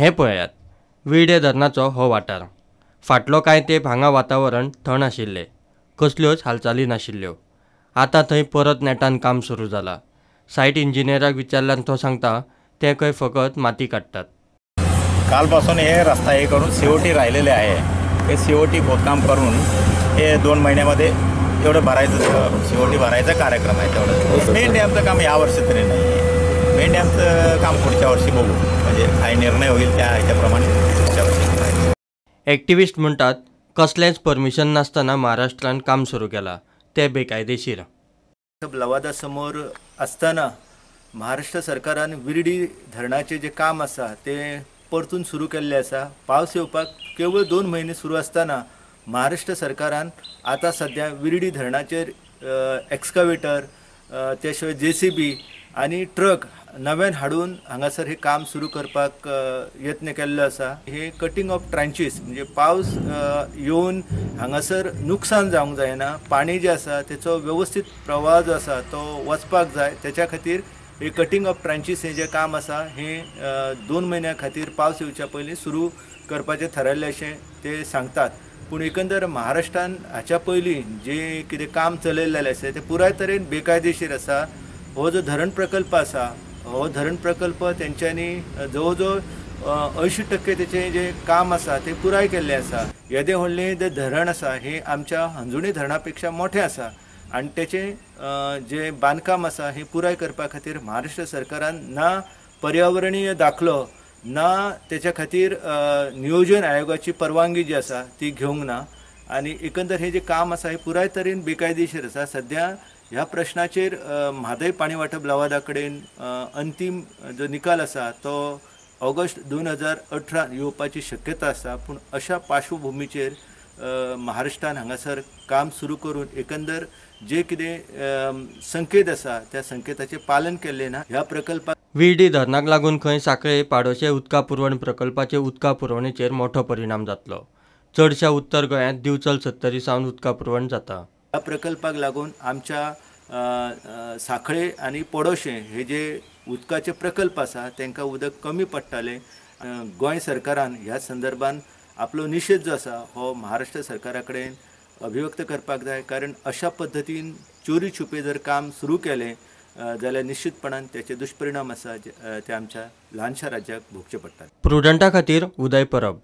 हें पळयात, विर्डे धरणाचो हो वाठार. फाटलो कांय तेंप हांगा वातावरण थंड आशिल्लें, कसल्योच हालचाली नाशिल्ल्यो. आतां थंय परत नेटान काम सुरू जालां. सायट इंजिनियराक विचारल्यार तो सांगता ते खंय फकत माती काडटात. कालपासून हे रस्ता हे करून सीओटी राहिलेले आहे. हे सीओटी खोदकाम करून हे 2 महिन्यामध्ये एवढं भरायचं, सीओटी भरायचा कार्यक्रम आहे तेवढं. मेन डॅमचं काम या वर्षी तरी नाही आहे. मेन डॅमचं काम पुढच्या वर्षी बघू, म्हणजे काय निर्णय होईल त्या ह्याच्याप्रमाणे पुढच्या वर्षी. एक्टिविस्ट म्हणटात कसलेंच परमिशन नासतना महाराष्ट्रान काम सुरू केलां, तें बेकायदेशीर. लवादासमोर असताना महाराष्ट्र सरकारान विर्डी धरणाचें जें काम आसा तें परतून सुरू केल्लें आसा. पावस येवपाक केवळ 2 म्हयने सुरू आसतना महाराष्ट्र सरकारान आतां सद्या विर्डी धरणाचेर एक्सकवेटर, ते शिवाय जेसीबी आनी ट्रक नव्यान हाडून हांगासर हें काम सुरू करपाक यत्न केल्लो आसा. हे कटिंग ऑफ ट्रांचीस म्हणजे पावस येवन हांगासर नुकसान जावंक जायना, पाणी जें आसा तेचो वेवस्थीत प्रवाह जो आसा तो वचपाक जाय. तेच्या खातीर हे कटिंग ऑफ ट्रांचीस हें जें काम आसा हें 2 म्हयन्या खातीर पावस येवच्या पयलीं सुरू करपाचें थारायल्लें अशें ते सांगतात. पूण एकंदर महाराष्ट्रान हाच्या पयलीं जें कितें काम चलयल्लें आसा तें पुराय तरेन बेकायदेशीर आसा. हो जो धरण प्रकल्प आसा हो धरण प्रकल्प तेंच्यांनी जवळ जवळ 80% तेचें जें काम आसा तें पुराय केल्लें आसा. येदें व्हडलें जें धरण आसा हें आमच्या हंजुणे धरणा पेक्षा मोठें आसा आनी तेचें जें बांदकाम आसा हें पुराय करपा खातीर महाराष्ट्र सरकारान ना पर्यावरणीय दाखलो ना तेच्या खातीर नियोजन आयोगाची परवानगी जी आसा ती घेवंक ना आनी एकंदर हें जें काम आसा हें पुराय तरेन बेकायदेशीर आसा. सद्या ह्या प्रश्नाचेर म्हादय पाणी वांटप लवादा कडेन अंतीम जो निकाल आसा तो ऑगस्ट 2018 येवपाची शक्यता आसा. पूण अशा पार्श्वभुमीचेर महाराष्ट्रान हांगासर काम सुरू करून एकंदर जे कितें संकेत आसा त्या संकेताचें पालन केल्लें ना. ह्या प्रकल्पाक विर्डी धरणाक लागून खंय सांखळे पाडोशे उदका पुरवण प्रकल्पाचे उदका पुरवणेचेर मोठो परिणाम जातलो. चडश्या उत्तर गोंयांत दिवचल सत्तरी सावन उदका पुरवण जाता. ह्या प्रकल्पाक लागून आमच्या सांखळे आनी पडोशे हे जे उदकाचे प्रकल्प आसा तांकां उदक कमी पडटालें. गोंय सरकारान ह्या संदर्भान आपलो निशेध जो आसा हो महाराष्ट्र सरकारा कडेन अभिव्यक्त करपाक जाय, कारण अशा पद्दतीन चोरी छुपे जर काम सुरू केलें जाल्यार निश्चितपणान त्याचे दुष्परिणाम आसा ते आमच्या ल्हानशा राज्याक भोगचे पडटात. प्रुडंटा खातीर उदय परब.